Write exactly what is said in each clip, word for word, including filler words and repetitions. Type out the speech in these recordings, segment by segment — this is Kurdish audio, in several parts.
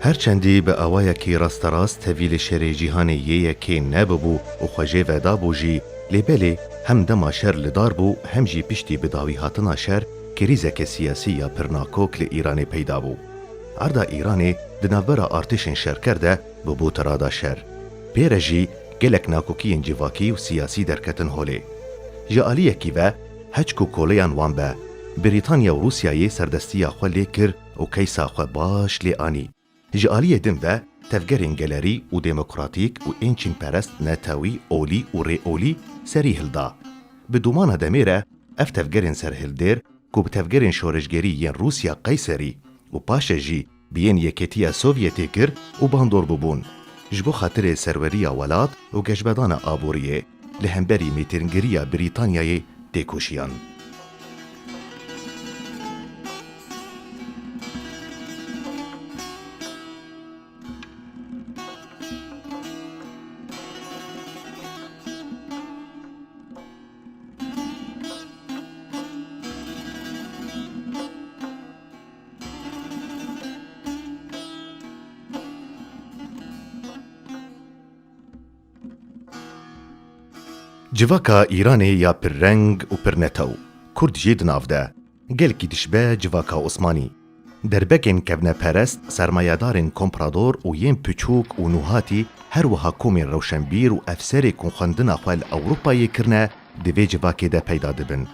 Her çendî bi awayekî rasterast tevî li şerê cîhanê yê yekê nebibû û xwe jê vedabû jî, lê belê hem dema şer li dar bû, hem jî piştî bi dawî hatina şer, krîzeke siyasî ya pir nakok li Îranê peyda bû. Erda Îranê di navbera artêşên şerker de bûbû tirada şer. Pê re jî gelek nakokiyên civakî û siyasî derketin holê. Ji aliyekî ve, heçku koleyan wan be, Brîtanya û Rûsyayê serdestiya xwe lê kir û keysa xwe baş lê anî. Ji aliyê din ve, tevgerên gelerî û demokratîk û ên çînperest netewî olî û rêolî serî hilda. Bi domana demê re, ev tevgerên serhildêr ku bi tevgerên şoreşgerî yên Rûsya qeyserî û paşê jî bi yên Yekêtiya Sovyetê kir û bandor bûbûn, ji bo xatirê serweriya welat û geşvedana aboriyê li hemberî mêtingiriya Brîtanyayê têkoşiyan. Civaka Îranê ya pirreng û pirnetew, Kurd jî di nav de, gelkî dişibe civaka Osmanî. Derbekên kevneperest, sermayedarên komprador û yên piçûk û nûhatî, her wiha komên rewşenbîr û efserê ku xwendina xwe li Ewropayê kirine, di vê civakê de peyda dibin.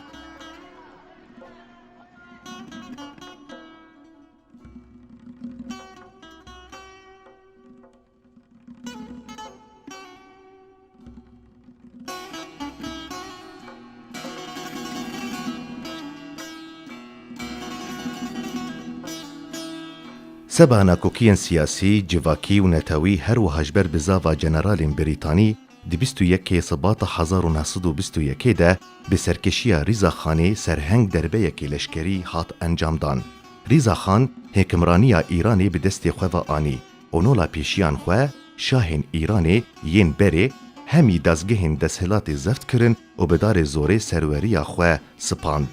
Seba nakokiyên siyasî, civakî û netewî, her wiha ji ber bizava generalên Brîtanî, di bîst û yekê Sibata hezar û neh sed û bîst û yekê de bi serkêşiya Rîza Xanê serheng derbeyekê leşkerî hat encamdan. Rîza Xan hêkimraniya Îranê bi destê xwe ve anî û nola pêşiyan xwe şahên Îranê yên berê hemî dezgehên desthilatê zeft kirin û bi darê zorê serweriya xwe sipand.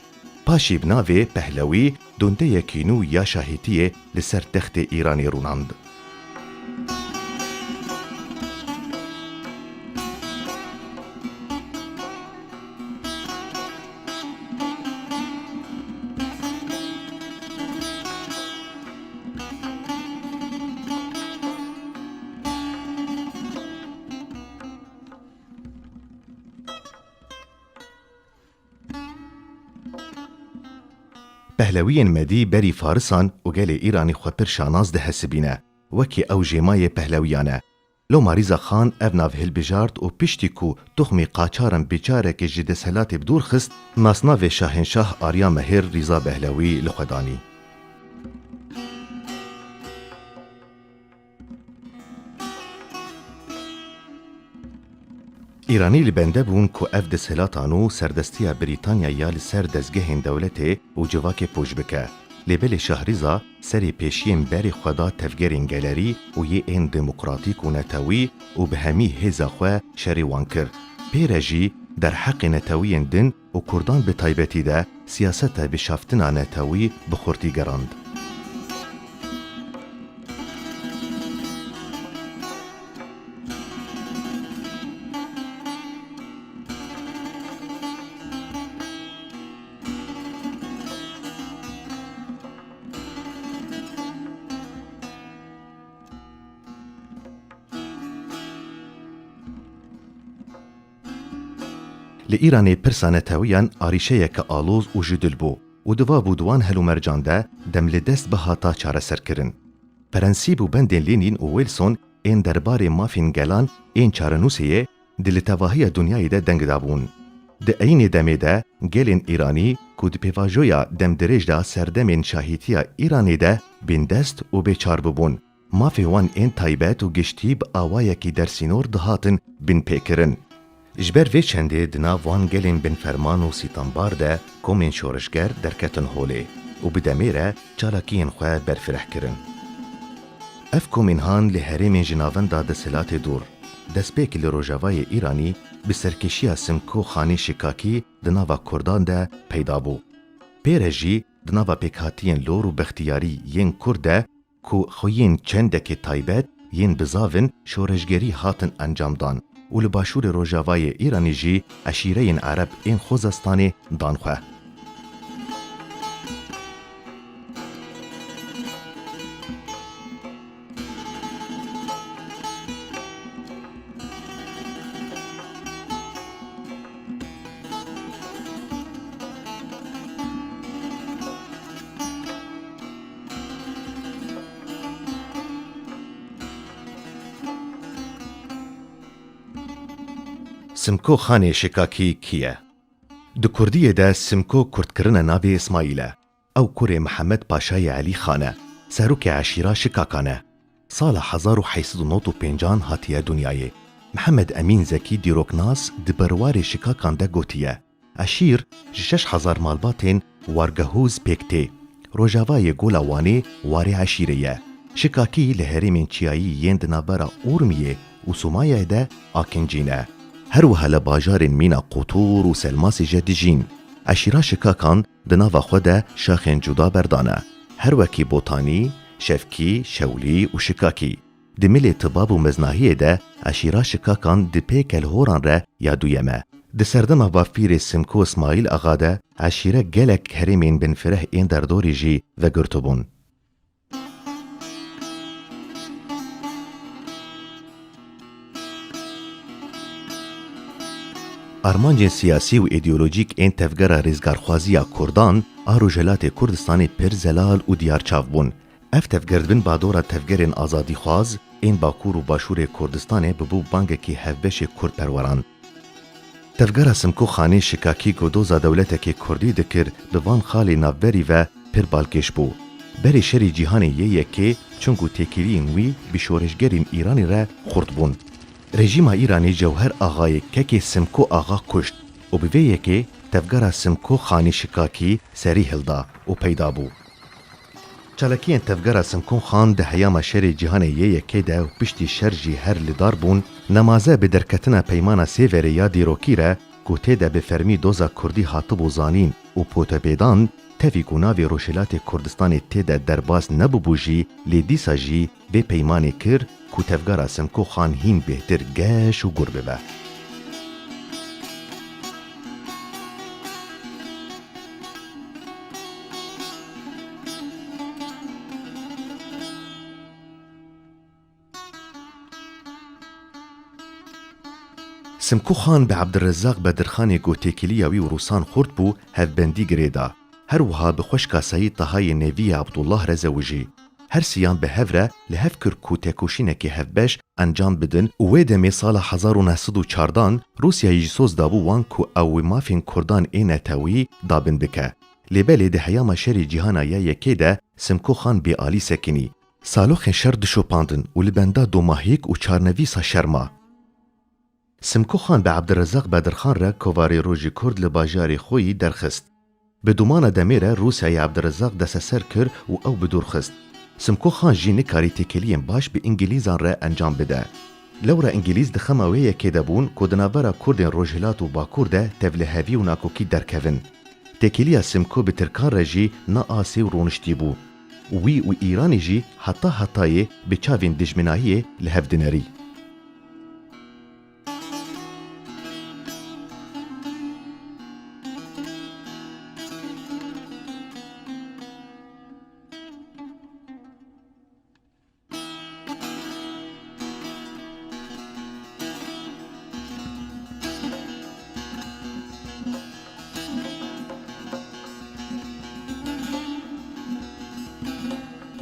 Paşî bi navê Pehlewî dûndeyekî nû ya şahîtiyê li ser textê Îranê rûnand. Pehlewiyên Medî berî Farisan û gelê Îranî xwe pir şanaz dihesibîne, wekî ew jêmayê Pehlewiyan e. Loma Rîza Xan ev nav hilbijart û piştî ku tuxmî qaçaran bi carekê ji desthilatê bi dûr xist, nasnavê Şahênşah Arya Mehir Rîza Behlewî li xwe danî. Îranî li bende bûn ku ev desthilata nû serdestiya Brîtanya ya li ser dezgehên dewletê û civakê pûç bike. Lê belê Şahrîza serê pêşiyên berê xwe da tevgerên gelerî û yê ên demokratîk û netewî û bi hemî hêza xwe şerê wan kir. Pê re jî derheqê netewiyên din û kurdan bi taybetî de siyaseta bişaftina netewî bi xurtî gerand. Li Îranê pirsa netewiyan arîşeyeke aloz û jidil bû û diva bû di wan helûmercan de dem li dest bihata çareserkirin. Prensîp û bendên Lenin û Wilson ên derbarê mafên gelan ên çarenûsê yê di li tevahiya dinyayê de deng dabûn. Di eyînê demê de gelên Îranî ku di pêvajoya demdirêj de serdemên şahîtiya Îranê de bindest û bêçar bibûn, mafê wan ên taybet û giştî bi awayekî dersînor dihatin binpêkirin. Ji ber vê çendê di nav wan gelên binferman û sîtembar de komên şoreşger derketin holê û bi demê re çalakiyên xwe berfireh kirin. Ev komên han li herêmên ji navenda desthilatê dûr, destpêk li rojavayê Îranî bi serkêşiya Simko Xanê Şikakî di nava Kurdan de peyda bû. Pê re jî di nava pêkhatiyên lor û bextiyarî yên Kurd de ku xweyên çendekê taybet yên bizav in şoreşgerî hatin encamdan û li başûrê rojavayê Îranê jî eşîreyên Ereb ên Xozestanê dan xwe. Simko Xanê Şikakî kî ye? Di kurdiyê de Simko kurdkirine navê Îsmaîl e. Ew kurê Mihemed Paşayê Elî Xan e, serokê eşîra Şikakan e. Sala hezar û heyt sed û nod û pêncan hatiye dinyayê. Mihemed Emîn Zekî dîroknas di berwarê Şikakan de gotiye, eşîr ji şeş hezar malbatên Wargehûz pêk tê. Rojavayê Gola Wanê warê eşîrê ye. Şikakî li herêmên çiyayî yên di navbera Urmiyê û Sûmayayê de akincî ne. Her wiha li bajarên mîna Qutûr û Selmasê jî dijîn. Eşîra Şikakan di nava xwe de şaxên cuda berdane. Her wekî Botanî, Şevkî, Şewlî û Şikakî. Di milê tibab û meznahiyê de eşîra Şikakan di pê Kelhoran re ya duyem e. Di serdema bavpîrê Simko Îsmaîl Axa de eşîre gelek herêmên binfireh ên derdorê jî vegirtibûn. Armancên siyasî û îdeolojîk ên tevgera rizgarxwazî ya kurdan a Rojhilatê Kurdistanê pir zelal û diyarçav bûn. Ev tevger di bin bandora tevgerên azadîxwaz ên Bakur û Başûrê Kurdistanê bibû bangekî hevbeşê kurdperweran. Tevgera Simko Xanê Şikakî ku doza dewletekê kurdî dikir, bi van xalê navberî ve pir balkêş bû. Berê Şerê Cîhanê yê Yekê, çunku têkiliyên wî bi şoreşgerên Îranê re xurt bûn. Rejîma Îranê Cewher Axayê kekê Simko Axa kuşt û bi vê yekê tevgera Simko Xanê Şikakî serî hilda û peyda bû. Çalakiyên tevgera Simko Xan di heyama Şerê Cîhanê yê Yekê de û piştî şer jî her li dar bûn, nemaze bi derketina Peymana Sêverê ya dîrokî re ku tê de bi fermî doza kurdî hatibû zanîn û potepêdan, tevî ku navê Rojhilatê Kurdistanê tê de derbas nebûbû jî, lê dîsa jî vê peymanê kir ku tevgera Simko Xan hîn bêhtir geş û gur bibe. Simko Xan bi Ebdulrezaq Bedirxanê ku têkiliya wî û Rûsan xurt bû, hevbendî girê da. Her wiha bi xweşka Seyîd Tahayê Neviyê Abdullah re zewicî. Her siyan bi hev re li hev kir ku tekoşînekê hevbeş encam bidin û wê demê sala hezar û neh sed û çardan Rûsyayê jî soz dabû wan ku ew wê mafên kurdan ê netewî dabin bike. Lê belê di heyama Şerê Cîhana ya Yekê de Simko Xan bêalî sekinî. Saloxên şer dişopandin û li benda domahîk û çarnivîsa şer ma. Simko Xan bi Ebdulrezaq Bedirxan re kovarê rojî kurd li bajarê xwe yî derxist. Bi domana demê re Rûsyayê Ebdulrezaq desteser kir û ew bi dûr xist. Simko Xan jî nikarî têkiliyên baş bi Îngilîzan re encam bide. Lewra Îngilîz di xema wê yekê de bûn ku di navbera kurdên rojhilat û bakur de tevlihevî û nakokî derkevin. Têkiliya Simko bi tirkan re jî na asê û roniştî bû. Wî û Îranê jî heta hetayê bi çavên dijminahiyê li hev dinerî.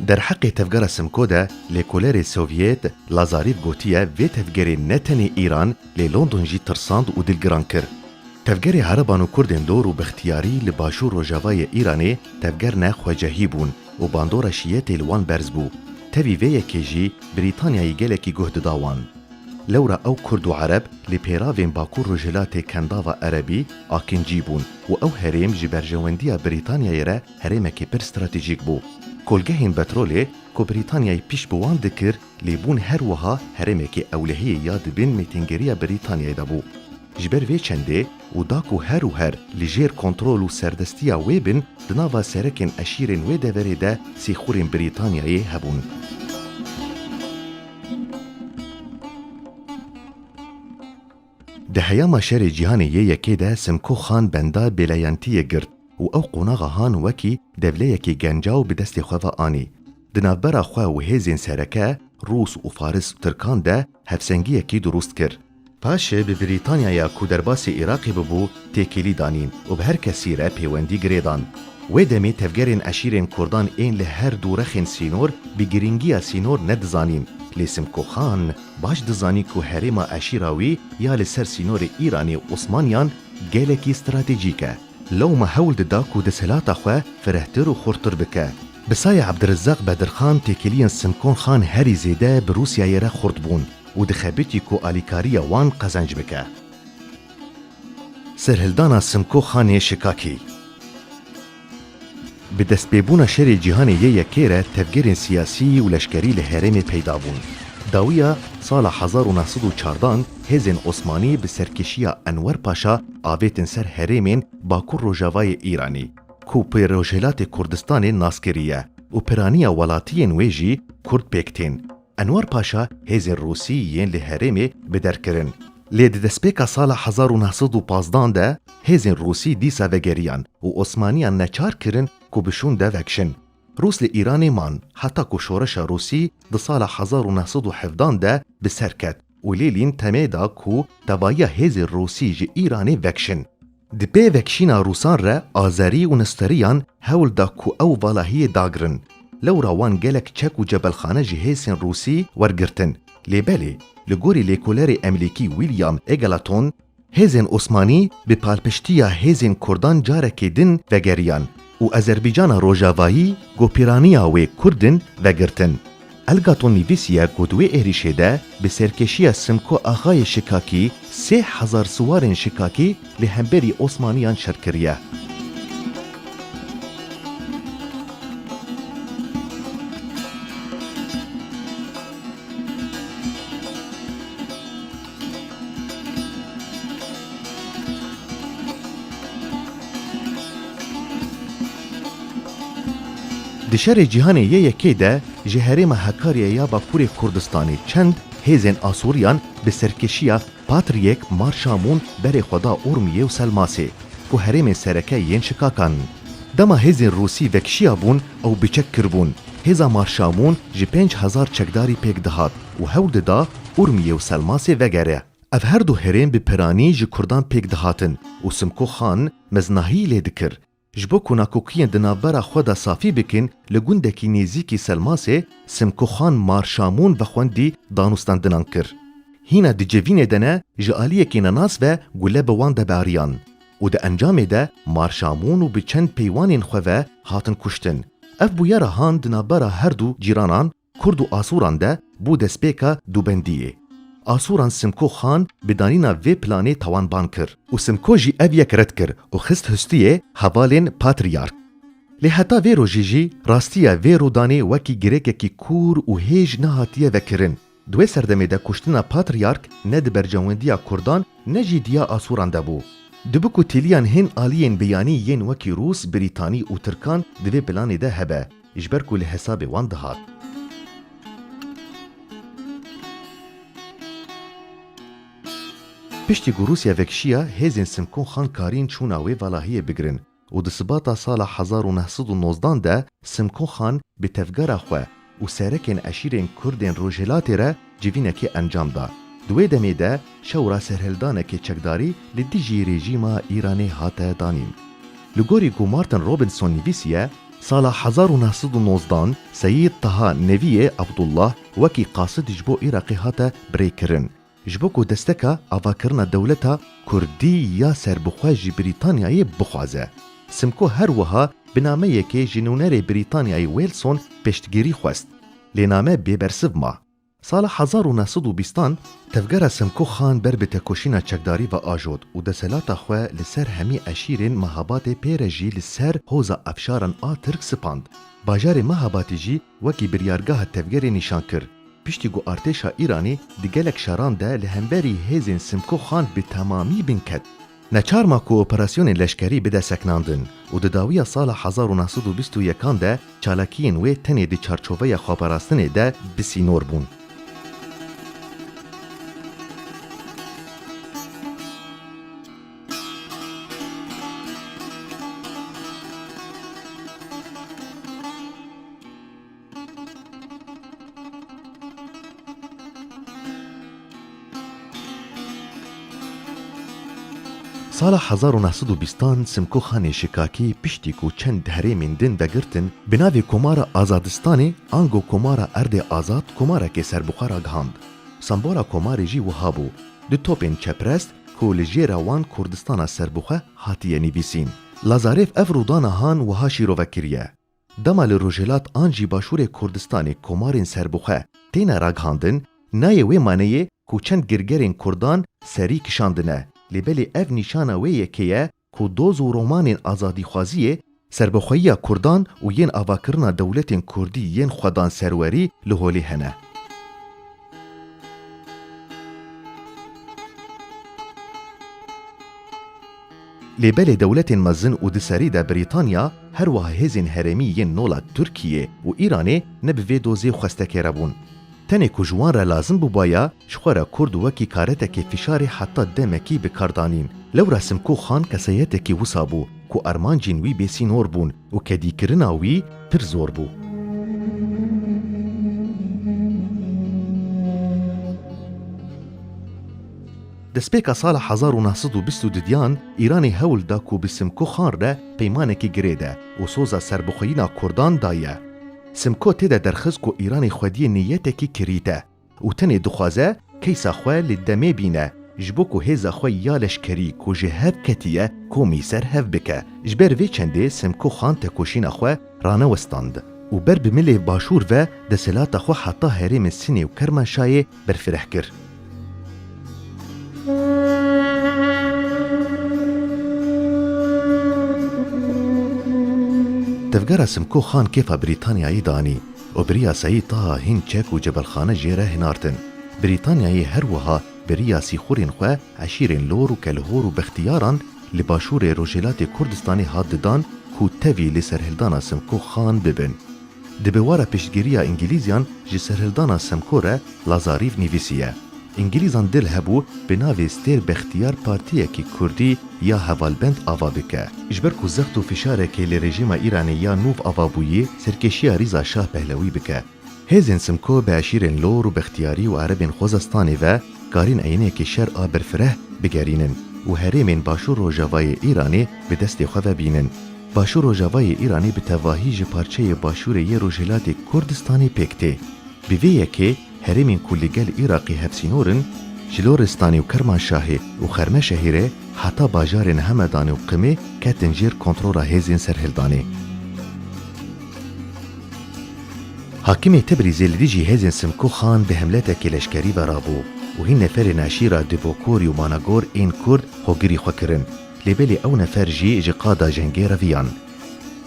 Derheqê tevgera Simko de lêkolerê Sovyet Lazarîv gotiye, vê tevgerê ne tenê Îran, lê London jî tirsand û dilgiran kir. Tevgerê Ereban û Kurdên dor û bextiyarî li başûr rojavayê Îranê tevgerine xwecehî bûn û bandora şiyetê li wan berz bû. Tevî vê yekê jî Brîtanyayê gelekî guh dida wan. Lewra ew Kurd û Ereb li pêravên Bakur Rojhilatê Kendava Erebî akincî bûn û ew herêm ji berjewendiya Brîtanyayê re herêmekî pir stratejîk bû. Kolgehên petrolê ku Brîtanyayê pişt bi wan dikir, lê bûn her wiha herêmekî ewlehiyê ya di bin mêtingeriya Brîtanyayê de bû. Ji ber vê çendê û da ku her û her li jêr kontrol û serdestiya wê bin, di nava serekên eşîrên wê deverê de sîxurên Brîtanyayê hebûn. Di heyama şerê cîhanê yê yekê de Simko Xan benda bêlayentiyê girt û ew qonaxa han wekî dewleyekî gencaw bi destê xwe ve anî. Di navbera xwe û hêzên sereke, Rûs û Faris û Tirkan de hevsengiyekî dirûst kir. Paşê bi Brîtanyaya ku derbasî Iraqê bibû, têkilî danîn û bi her kesî re pêwendî girêdan. Wê demê tevgerên eşîrên Kurdan ên li her du rexên sînor bi girîngiya sînor nedizanîn. Lê Simko Xan baş dizanî ku herêma eşîra wî ya li ser sînorê Îranê û Osmaniyan gelekî stratejîk e. Lewma hewl dida ku desthilata xwe firehtir û xurttir bike. Bi sayê Ebdirezzaq Bedirxan têkiliyên Simko Xan herî zêde bi Rûsyayê re xurt bûn û dixebitî ku alîkariya wan qezenc bike. Serhildana Simko Xanê Şikakî. Bi destpêbûna şerê cîhanê yê yekê re tevgerên siyasî û leşkerî li herêmê peyda bûn. Dawiya sala hezar û neh sed û çardan hêzên Osmanî bi serkêşiya Enwer Paşa avêtin ser herêmên Bakur Rojavayê Îranî, ku pê Rojhilatê Kurdistanê nas kiriye û piraniya welatiyên wê jî Kurd pêk tên. Enwer Paşa hêzên Rûsî yên li herêmê bi der kirin. Lê di destpêka sala hezar û neh sed û pazdan de hêzên Rûsî dîsa vegeriyan û Osmaniyan neçar kirin ku bi şûn de vekişin. Rûs li Îranê man, heta ku şoreşa Rûsî di sala hezar û neh sed û hevdan de bi ser ket û lêlîn temê da ku tevahiya hêzên Rûsî ji Îranê vekişin. Di pê vekişîna Rûsan re Azerî û Nistiriyan hewl da ku ew valahiyê dagirin. Lewra wan gelek çek û cebelxane ji hêzên Rûsî wergirtin. Lê belê, li gorî lêkolerê Emlîkî William Egalaton, hêzên Osmanî bi palpiştiya hêzên Kurdan carekê din vegeriyan û Azerbîcana Rojavayî ku pîraniya wê Kurd in vegirtin. Elgaton nivîsiye ku di wê êrîşê de bi serkêşiya Simko Axayê Şikakî sê hezar siwarên Şikakî li hemberî Osmaniyan şer kiriye. Di şerê cîhanê yê yekê de ji herêma Hekaryayê ya Bakurê Kurdistanê çend hêzên Asûriyan bi serkêşiya Patriyêk Marşamûn berê xwe da Urmiyê û Selmasê, ku herêmên sereke yên Şikakan in. Dema hêzên Rûsî vekişiyabûn, ew biçek kiribûn. Hêza Marşamûn ji pênc hezar çekdarî pêk dihat û hewl dida Urmiyê û Selmasê vegere. Ev her du herêm bi piranî ji Kurdan pêk dihatin û Simko Xan meznahî lê dikir. Ji bo ku nakokiyên di navbera xwe de safî bikin, li gundekî nêzîkî Selmasê Simko Xan Marşamûn vexwendî danûstandinan kir. Hîna di civînê de ne ji aliyekî nenas ve gule bi wan de bariyan û di encamê de Marşamûn û bi çend peywanên xwe ve hatin kuştin. Ev bûyera han di navbera her du cîranan Kurd û Asûran de bû destpêka dubendiyê. Asûran Simko Xan bi danîna vê planê tawanban kir û Simko jî ev yek red kir û xist hustiyê hevalên Patriyark. Lê heta vê rojê jî rastiya vê rûdanê wekî girêkekî kûr û hêj nehatiye vekirin. Di wê serdemê de kuştina Patriyark ne di berjewendiya Kurdan ne jî diya Asûran de bû. Dibi ku têliyan hên aliyên biyanî yên wekî Rûs, Brîtanî û Tirkan di vê planê de hebe, ji ber ku li hesabê wan dihat. Piştî ku Rûsya vekişiya, hêzên Simkon Xan karîn çûna wê valahiyê bigirin û di sibata sala hezar û neh sed û nozdan de Simkon Xan bi tevgera xwe û serekên eşîrên Kurdên Rojhilatê re civînekê encam da. Di wê demê de şewra serhildanekê çekdarî li dijî rejîma Îranê hate danîn. Li gorî ku Martin Robinson nivîsiye, sala hezar û neh sed û nozdan Seyîd Taha Neviyê Abdullah wekî qasid ji bo Iraqê hate birêkirin, ji bo ku desteka avakirina dewleta Kurdî ya serbixwe ji Brîtanyayê bixwaze. Simko her wiha bi nameyekê ji nûnerê Brîtanyayê Wilson piştgirî xwest, lê name bêbersiv ma. Sala hezar û neh sed û bîstan tevgera Simko Xan ber bi tekoşîna çekdarî ve ajot û desthilata xwe li ser hemî eşîrên Mehabatê pê re jî li ser hoza Efşaran a Tirk sipand. Bajarê Mehabatê jî wekî biryargeha tevgerê nîşan kir. piştî ku artêşa Îranê di gelek şaran de li hemberî hêzên Simko Xan bi temamî bin ket. Neçar ma ku operasyonên leşkerî bide sekinandin û di dawiya sala hezar û neh sed û bîst û yekan de çalakiyên wê tenê di çarçoveya xweparastinê de bi sînor bûn. Sala hezar û neh sed û bîstan Simko Xanê Şikakî piştî ku çend herêmên din vegirtin, bi navê Komara Azadistanê ango Komara Erdê Azad komarekê serbixwe ragihand. Sembola komarê jî wiha bû, du topên çeprest ku li jêra wan Kurdistana serbixwe hatiye nivîsîn. Lazarêv ev rûdana han wiha şîrove kiriye. Dema li rojhilat an jî başûrê Kurdistanê komarên serbixwe têne ragihandin, nayê wê maneyê ku çend girgerên kurdan serî kişandine, lê belê ev nîşana wê yekê ye ku doz û romanên azadîxwaziyê, serbixweyiya kurdan û yên avakirina dewletên kurdî yên xwedan serwerî li holê hene. Lê belê dewletên mezin û di serî de Brîtanya, her wiha hêzên herêmî yên nola Tirkiyê û Îranê ne bi vê dozê xwestekêre bûn. Tenê ku ji wan re lazim bûbaya, ji xwe re Kurd wekî karetekê fişarê heta demekî bi kar danîn. Lewra Simko Xan keseyetekî wisa bû ku armancên wî bêsînor bûn û kedîkirina wî pir zor bû. Destpêka sala hezar û neh sed û bîst û duyan Îranê hewl da ku bi Simko Xan re peymanekî girêde û soza serbixweyîna Kurdan daye. Simko tê de derxist ku Îranê xwediyê niyetekî kirît e û tenê dixwaze keysa xwe li demê bîne, ji bo ku hêza xwe ya leşkerî ku ji hev ketiye komî ser hev bike. Ji ber vê çendê Simko Xan tekoşîna xwe ranewestand û ber bi milê başûr ve desthilata xwe heta herêmên Sinê û Kermanşahê berfireh kir. Tevgera Simko Xan kêfa Brîtanyayê danî û bi riyasayî Taha Hîn Çek û Cebelxane jê re hinartin. Brîtanyayê her wiha bi riya sîxurên xwe eşîrên Lor û Kelhor û Bextiyaran li başûrê Rojhilatê Kurdistanê hat didan ku tevî li serhildana Simko Xan bibin. Dibe wara piştgiriya Îngilîziyan ji serhildana Simko re Lazarîv nivîsiye. Îngilîzan dil hebû bi navê Stêr Bextiyar partiyekî kurdî ya hevalbend ava bike. Ji ber ku zext û fişarekê li rejîma Îranê ya nûv ava bûyî, serkêşiya rîza Şah Pehlewî bike. Hêzên Simko bi eşîrên Lor û Bextiyarî û Erebên Xozestanê ve karîn eynekê şer a berfireh bigerînin û herêmên Başûr Rojavayê Îranê bi destê xwe ve bînin. Başûr Rojavayê Îranê bi tevahî ji parçeyê başûrê yê Rojhilatê Kurdistanê pêk tê. Bi vê yekê herêmên ku li gel Iraqê hevsînor in, ji Loristanê û Kermanşahê û Xermeşehîrê heta bajarên Hemedanê û Qimê ketin jêr kontrola hêzên serhildanê. Hakimê Tebrîzê li dijî hêzên Simko Xan bi hemletekê leşkerî ve rabû û hîn neferên eşîra Dibokorî û Managor ên Kurd xwegirî xwe kirin, lê belê ew nefer jî ji qada jengê reviyan.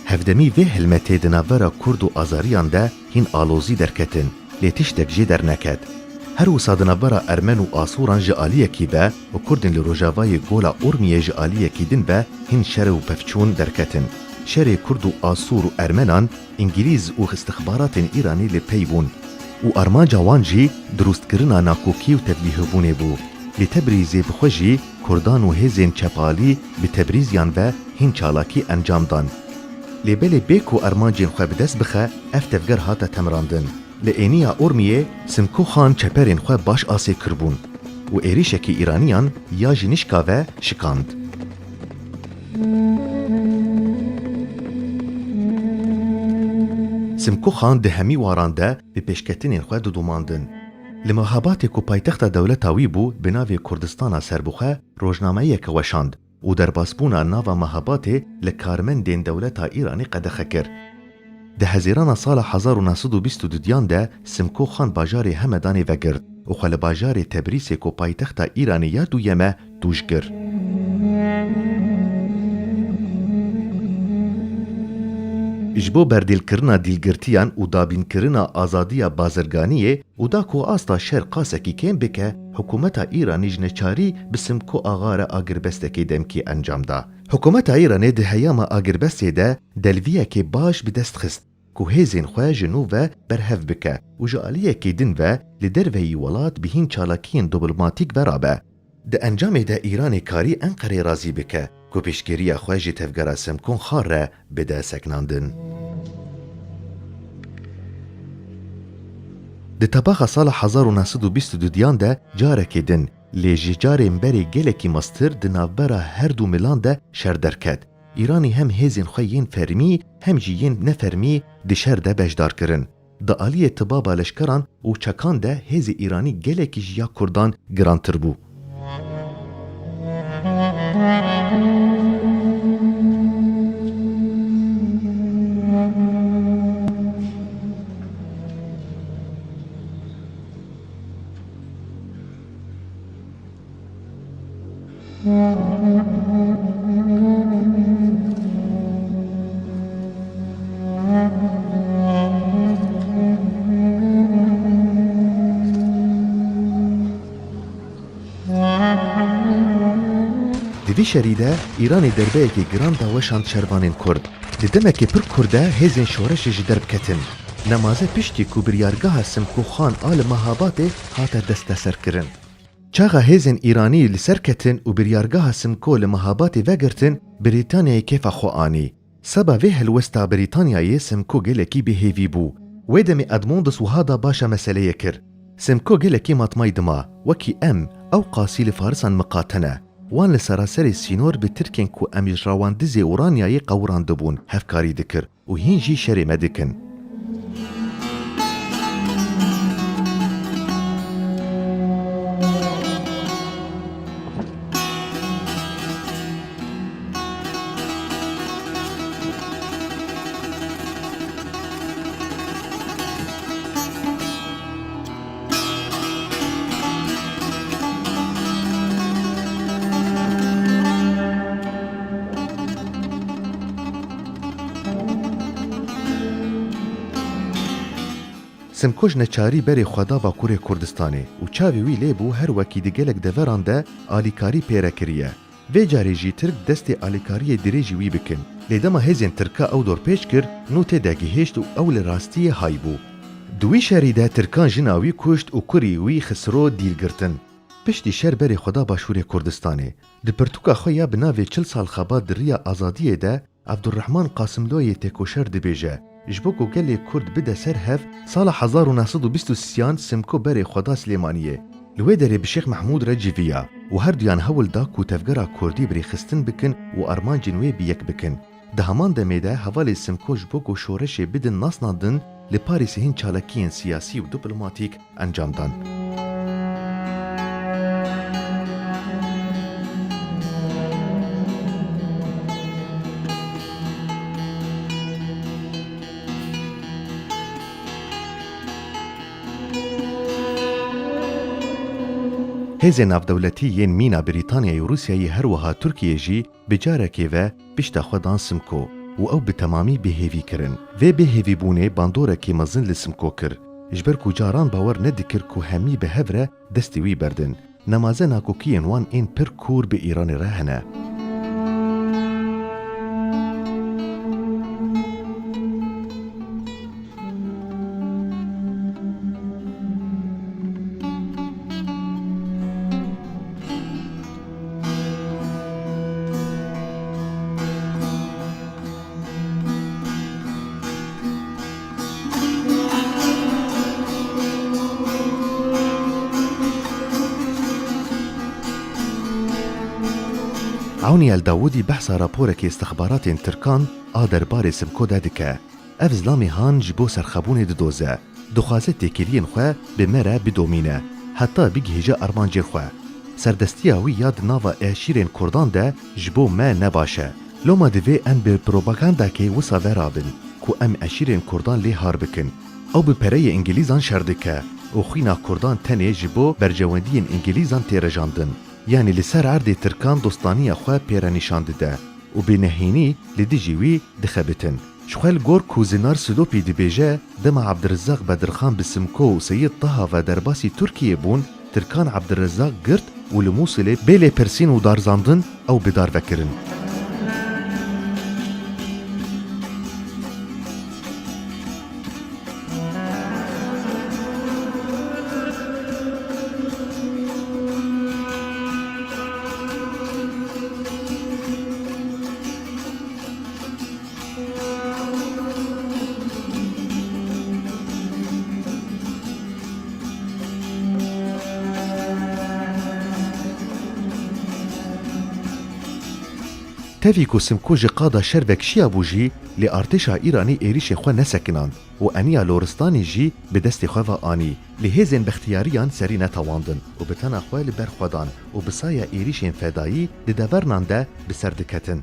Hevdemî vê hilmetê di navbera Kurd û Azeriyan de hîn alozî derketin, lê tiştek jê derneket. Her wisa di navbera Ermen û Asûran ji aliyekî ve û Kurdên li rojavayê Gola Urmiyê ji aliyekî din ve hîn şer û pevçûn derketin. Şerê Kurd û Asûr û Ermenan Îngilîz û istixbaratên Îranî li pey bûn û armanca wan jî dirustkirina nakokî û tevlîhebûnê bû. Li Tebrîzê bi xwe jî Kurdan û hêzên çepalî bi Tebrîziyan ve hîn çalakî encam dan. Lê belê bê ku armancên xwe bi dest bixe, ev tevger hate temrandin. Li êniya Urmiyê Simko Xan çeperên xwe baş asê kiribûn û êrîşekî Îraniyan ya ji nişka ve şikand. Simko Xan di hemî waran de bi pêşketinên xwe didomandin. Li Mehabatê ku paytexta dewleta wî bû, bi navê Kurdistana Serbixwe rojnameyeke weşand û derbasbûna nava Mehabatê li karmendên dewleta Îranê qedexe kir. Di Hezîrana sala hezar û neh sed û bîst û duyan de Simko Xan bajarê Hemedanê vegirt û xwe li bajarê Tebrîsê ku paytexta Îranê ya duyem e, tûj kir. Ji bo berdêlkirina dîlgirtiyan û dabînkirina azadiya bazirganiyê û da ku asta şer qasekî kêm bike, hikûmeta Îranî ji neçarî bi Simko Axa re agirbestekê demkî encam da. Hikûmeta Îranê di heyama agirbestê de delviyekê baş bi dest xist ku hêzên xwe ji nû ve berhev bike û ji aliyekî din ve li derveyî welat bi hîn çalakiyên diplomatîk ve rabe. Di encamê de Îranê karî Enqerê razî bike ku piştgiriya xwe ji tevgera Simko Axa re bide sekinandin. Di tebaxa sala hezar û neh sed û bîst û duyan de carekê din, lê ji carên berê gelekî mestir di navbera her du milan de şer derket. Îranî hem hêzên xwe yên fermî hem jî yên nefermî di şer de beşdar kirin. Di aliyê tibaba leşkeran û çekan de hêzê Îranî gelekî ji ya Kurdan girantir bû. Di vî şerî de Îranê derbeyekî giran daweşand şervanên Kurd. Di demekê pir kurt de hêzên şoreşê ji derb ketin. Nemaze piştî ku biryargeha Simko Xan a li Mehabatê hate desteserkirin. Çaxa hêzên Îranî li ser ketin û biryargeha Simko li Mehabatê vegirtin, Brîtanyayê kêfa xwe anî. Seba vê helwesta Brîtanyayê Simko gelekî bêhêvî bû. Wê demê Edmondus wiha da başa meseleyê kir. Simko gelekî matmay dima, wekî em, ew qasî li Farisan miqate ne. Wan li seraserê sînor bi Tirkên ku em ji rewandizê Uranyayê qewirandibûn, hevkarî dikir û hîn jî şerê me dikin. Simko ji neçarî berê xwe da Bakurê Kurdistanê û çavê wî lê bû her wekî di gelek deveran de alîkarî pê re kiriye. Vê carê jî Tirk destê alîkariyê dirêjî wî bikin. Lê dema hêzên Tirka ew dorpêç kir, nû tê de gihişt û ew li rastiyê hay bû. Di wî şerî de Tirkan jina wî kuşt û kurî wî Xisro dîl girtin. Piştî şer berê xwe da Başûrê Kurdistanê. Di pirtûka xwe ya bi navê Çil sal xebat di riya azadiyê de Evdurrehman Qasimloyê têkoşer dibêje, ji bo ku gelê Kurd bide ser hev, sala hezar û neh sed û bîst û sêyan Simko berê xwe da Silêmaniyê. Li wê derê bi Şêx Mehmûd re civiya û herduyan hewl da ku tevgera Kurdî bi rêxistin bikin û armancên wê bi yek bikin. Di heman demê de hevalê Simko ji bo ku şoreşê bidin nasnandin, li Parîsê hin çalakiyên siyasî û diplomatîk encam dan. Hêzên navdewletî yên mîna Brîtanyayê û Rûsyayê her wiha Tirkiyê jî bi carekê ve pişta xwe dan Simko û ew bi temamî bêhêvî kirin. Vê bêhêvîbûnê bandorekî mezin li Simko kir, ji ber ku caran bawer nedikir ku hemî bi hev re destê wî berdin. Nemaze nakokiyên wan ên pir kûr bi Îranê re hene. Ewnî El Dawudî behsa raporekê istixbaratên Tirkan a derbarê Simko de dike. Ev zilamê han ji bo serxebûnê didoze. Dixwaze têkiliyên xwe bi me re bidomîne, heta bigihêje armancên xwe. Serdestiya wî ya di nava eşîrên Kurdan de ji bo me ne baş e. Loma divê em bi propagandakê wisa ve rabin ku em eşîrên Kurdan lê har bikin. Ew bi pereyê Îngilîzan şer dike û xwîna Kurdan tenê ji bo berjewendiyên Îngilîzan tê rejandin. Yanî li ser erdê Tirkan dostaniya xwe pê re nîşan dide û bi nehênî li dijî wî dixebitin. Ji xwe li gor ku Zinar Silopî dibêje, dema Ebdirizaq Bedirxan bi Simko û Seyîd Taha ve derbasî Tirkiyê bûn, Tirkan Ebdirizaq girt û li Mûsilê bê lêpirsîn û darzandin ew bi dar ve kirin. Tevî ku Simko ji qada şer ve kişiyabû jî, lê artêşa Îranî êrîşê xwe nesekinand û eniya Loristanê jî bi destê xwe ve anî. Lê hêzên bextiyariyan serî netewandin û bi tena xwe li ber xwe dan û bi saya êrîşên fedayî di devernan de bi ser diketin.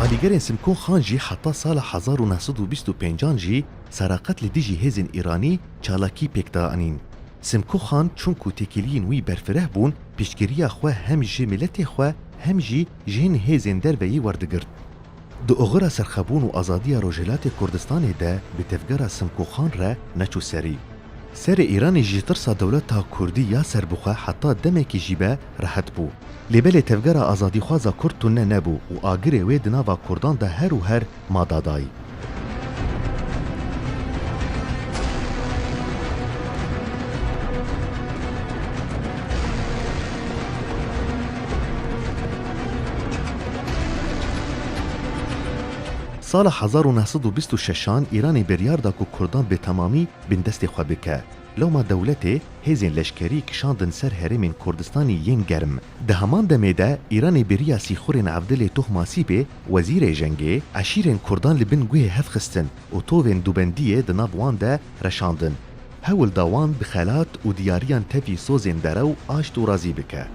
Alîgerên Simko Xan jî heta sala hezar û neh sed û bîst û pêncan jî seraqet li dijî hêzên Îranî çalakî pêk da anîn. Simko Xan çunku têkiliyên wî berfireh bûn, piştgiriya xwe hem ji miletê xwe hem jî ji hin hêzên derveyî werdigirt. Di oxira serxwebûn û azadiya Rojhilatê Kurdistanê de bi tevgera Simko Xan re neçû serî. Serê Îranê ji tirsa dewleta Kurdî ya serbixwe heta demekî jî be rehet bû. Lê belê tevgera azadîxwaza Kurd tune nebû û agirê wê di nava Kurdan de her û her ma dadayî. Sala hezar û neh sed û bîst û şeşan Îranê biryar da ku Kurdan bi temamî bin destê xwe bike. Lewma dewletê hêzên leşkerî kişandin ser herêmên Kurdistanî yên germ. Di heman demê de Îranê bêriya Sîxurên Evdilê Tohmasîbê, wezîrê jengê, eşîrên Kurdan li bin guhê hev xistin û tovên dubendiyê di nav wan de reşandin. Hewl da wan bi xelat û diyariyan tevî sozên derew aşt û razî bike.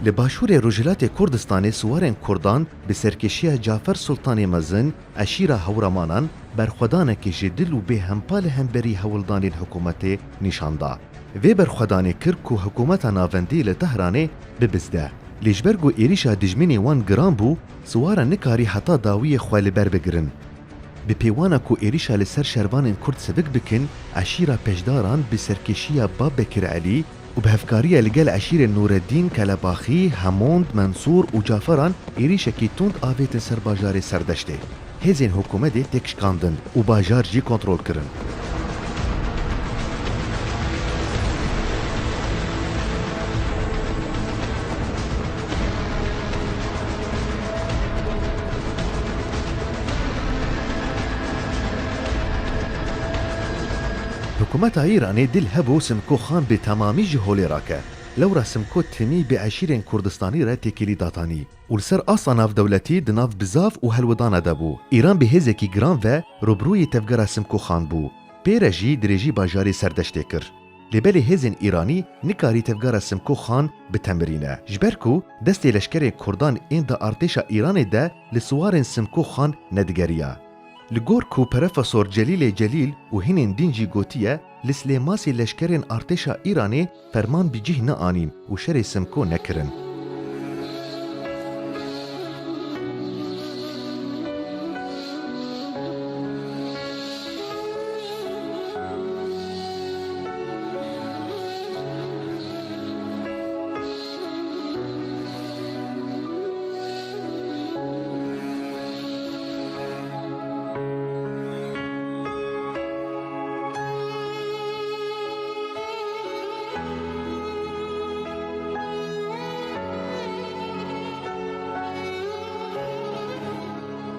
Li başûrê Rojhilatê Kurdistanê siwarên Kurdan bi serkêşiya Cafer Sultanê Mezin, eşîra Hewremanan, berxwedanekê ji dil û bêhempa li hemberî hewldanên hikûmetê nîşan da. Vê berxwedanê kir ku hikûmeta navendî li Tehranê bibizde. Lê ji ber ku êrîşa dijminê wan giran bû, siwara nikarî heta dawiyê xwe li ber bigirin. Bi pêwana ku êrîşa li ser şervanên Kurd sivik bikin, eşîra Peşdaran bi serkêşiya Bab Bekir Elî û bi hevkariya li gel eşîrên Nûreddîn, Kelebaxî, Hemond, Mensûr û Caferan êrîşekî tund avêtin ser bajarê Serdeştê. Hêzên hikûmetê têk şikandin û bajar jî kontrol kirin. Hikûmeta Îranê dil hebû Simko Xan bi temamî ji holê rake. Lewra Simko timî bi eşîrên Kurdistanî re têkilî datanî û li ser asta navdewletî di nav bizav û helwedana de bû. Îran bi hêzekî giran ve rûbirûyê tevgera Simko Xan bû. Pê re jî dirêjî bajarê Serdeştê kir. Lê belê hêzên Îranî nikarî tevgera Simko Xan bitemirîne. Ji ber ku destê leşkerên Kurdan ên di artêşa Îranê de li siwarên Simko Xan nedigeriya. Li gor ku Profesor Celîlê Celîl û hinên din jî gotiye, li Silêmasê leşkerên artêşa Îranê ferman bi cih neanîn û şerê Simko nekirin.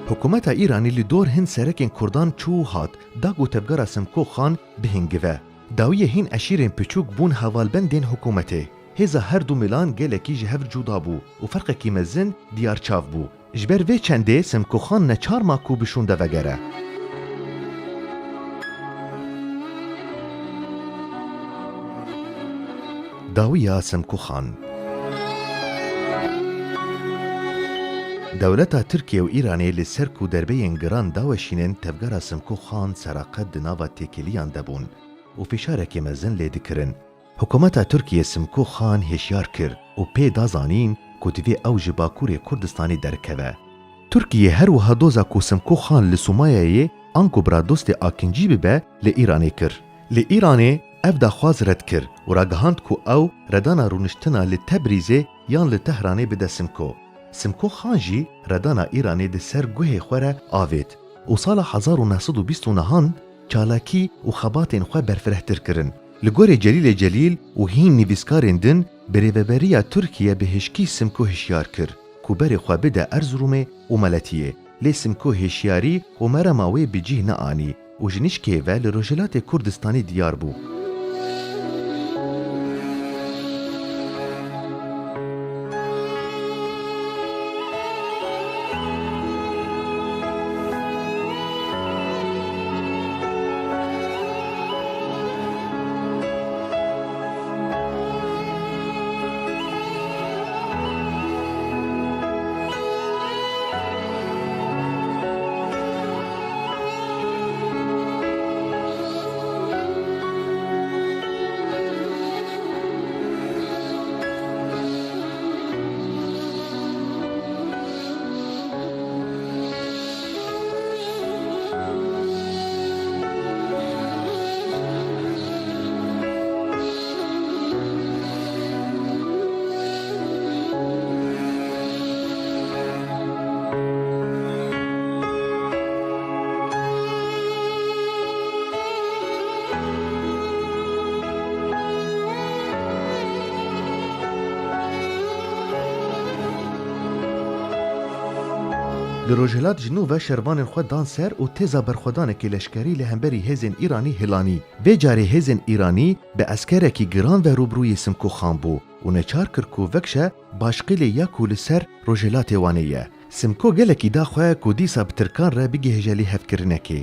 Hikûmeta Îranî li dor hin serekên Kurdan çû û hat, da ku tevgera Simko Xan bihingive. Dawiyê hîn eşîrên piçûk bûn hevalbendên hikûmetê. Hêza her du milan gelekî ji hev cuda bû û ferqekî mezin diyar çav bû. Ji ber vê çendê Simko Xan neçar ma ku bi şûn de vegere. Dawiya Simko Xan. Dewleta Tirkiye û Îranê li ser ku derbeyên giran daweşînin tevgera Simko Xan seraqet di nava têkiliyan de bûn û fişarekê mezin lê dikirin. Hikûmeta Tirkiye Simko Xan hişyar kir û pê da zanîn ku divê ew ji Bakurê Kurdistanê derkeve. Tirkiye her wiha doza ku Simko Xan li Sûmayayê anku biradostê Akincî bibe li Îranê kir. Li Îranê ev daxwaz red kir û ragihand ku ew redana rûniştina li Tebrîzê yan li Tehranê bide Simko. Simko Xan jî redana Îranê di ser guhê xwe re avêt û sala hezar û neh sed û bîst û nehan çalakî û xebatên xwe berfirehtir kirin. Li gorî Celîlê Celîl û hîn nivîskarên din, birêveberiya Tirkiye bi hişkî Simko hişyar kir ku berê xwe bide Erzurumê û Meletiyê. Lê Simko hişyarî û merema wê bi cih neanî û ji nişkê ve li Rojhilatê Kurdistanê diyar bû. Li Rojhilat ji nû ve şervanên xwe dan ser û têza berxwedanekê leşkerî li hemberî hêzên Îranî hilanî. Vê carê hêzên Îranî bi eskerekî giran ve rûbirûyê Simko Xan bû û neçar kir ku vekşe başqîlê ya ku li ser Rojhilatê Wanê ye. Simko gelekî da xwe ku dîsa bi Tirkan re bigihêje lêhevkirinekê.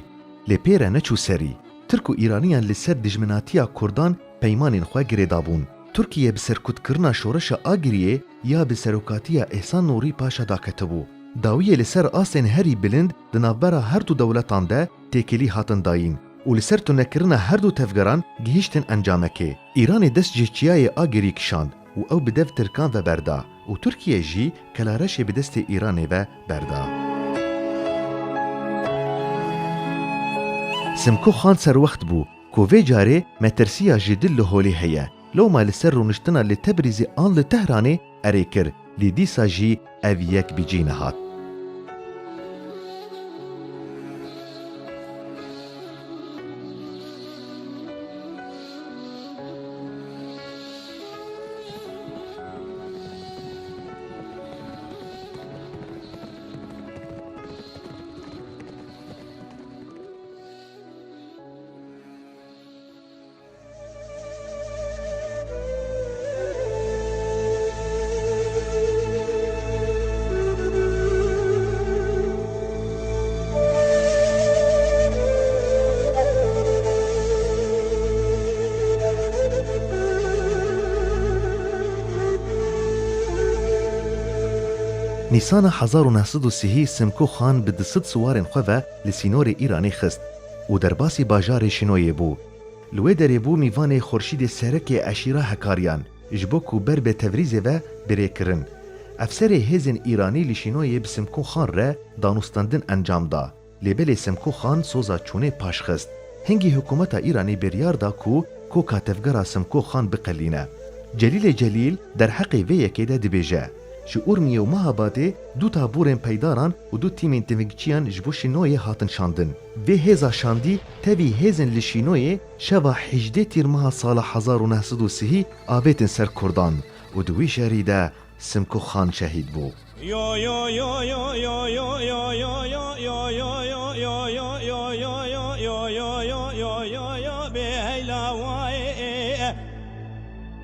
Lê pê re neçû serî. Tirk û Îraniyan li ser dijminatiya Kurdan peymanên xwe girêdabûn. Tirkiye bi serkutkirina şoreşa Agiriyê ya bi serokatiya Îhsan Nûrî Paşa daketibû. Dawiyê li ser astên herî bilind di navbera her du dewletan de têkilî hatin dayîn û li ser tunekirina her du tevgeran gihîştin encamekê. Îranê dest ji çiyayê Agirî kişand û ew bi dev Tirkan ve berda û Tirkiye jî Kelareşê bi destê Îranê ve berda. Simko Xan serwext bû ku vê carê metirsiya ji dil li holê heye. Loma li ser rûniştina li Tebrîzê an li Tehranê erê kir, lê dîsa jî ev yek bi cî nehat. Nîsana hezar û neh sed û sihî Simko Xan bi du sed siwarên xwe ve li sînorê Îranê xist û derbasî bajarê Şinoyê bû. Li wê derê bû mîvanê Xurşîdê Serekê eşîra Hekariyan, ji bo ku ber bi Tevrîzê ve bi rê kirin. Efserê hêzên Îranî li Şinoyê bi Simko Xan re danûstendin encam da. Lê belê Simko Xan soza çûnê paş xist. Hingî hikûmeta Îranî biryar da ku koka tevgera Simko Xan biqelîne. Celîlê Celîl derheqê vê yekê de dibêje, ji Urmiyê û Mehabadê du taborên peydaran û du tîmên tevîngçiyan ji bo Şinoyê hatin şandin. Vê hêza şandî tevî hêzên li Şinoyê şeva hejdê Tîrmeha sala hezar û neh sed û sihî avêtin ser Kurdan û di wî şerî de Simko Xan şehîd bû.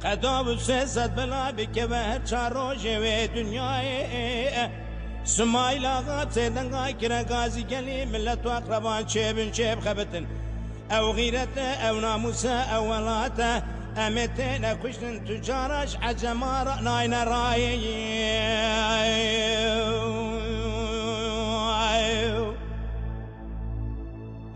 Qeda bi sê sed bela bikeve her çar rojê wê dinyayê. Simayîl Axa çê denga kire gazî gelî, milet û eqreban çêbin çêbixebitin. Ew xîret e, ew namûs e, ew welat e. Em ê têne kuştin, tu cara ji ecema re nayne rayê.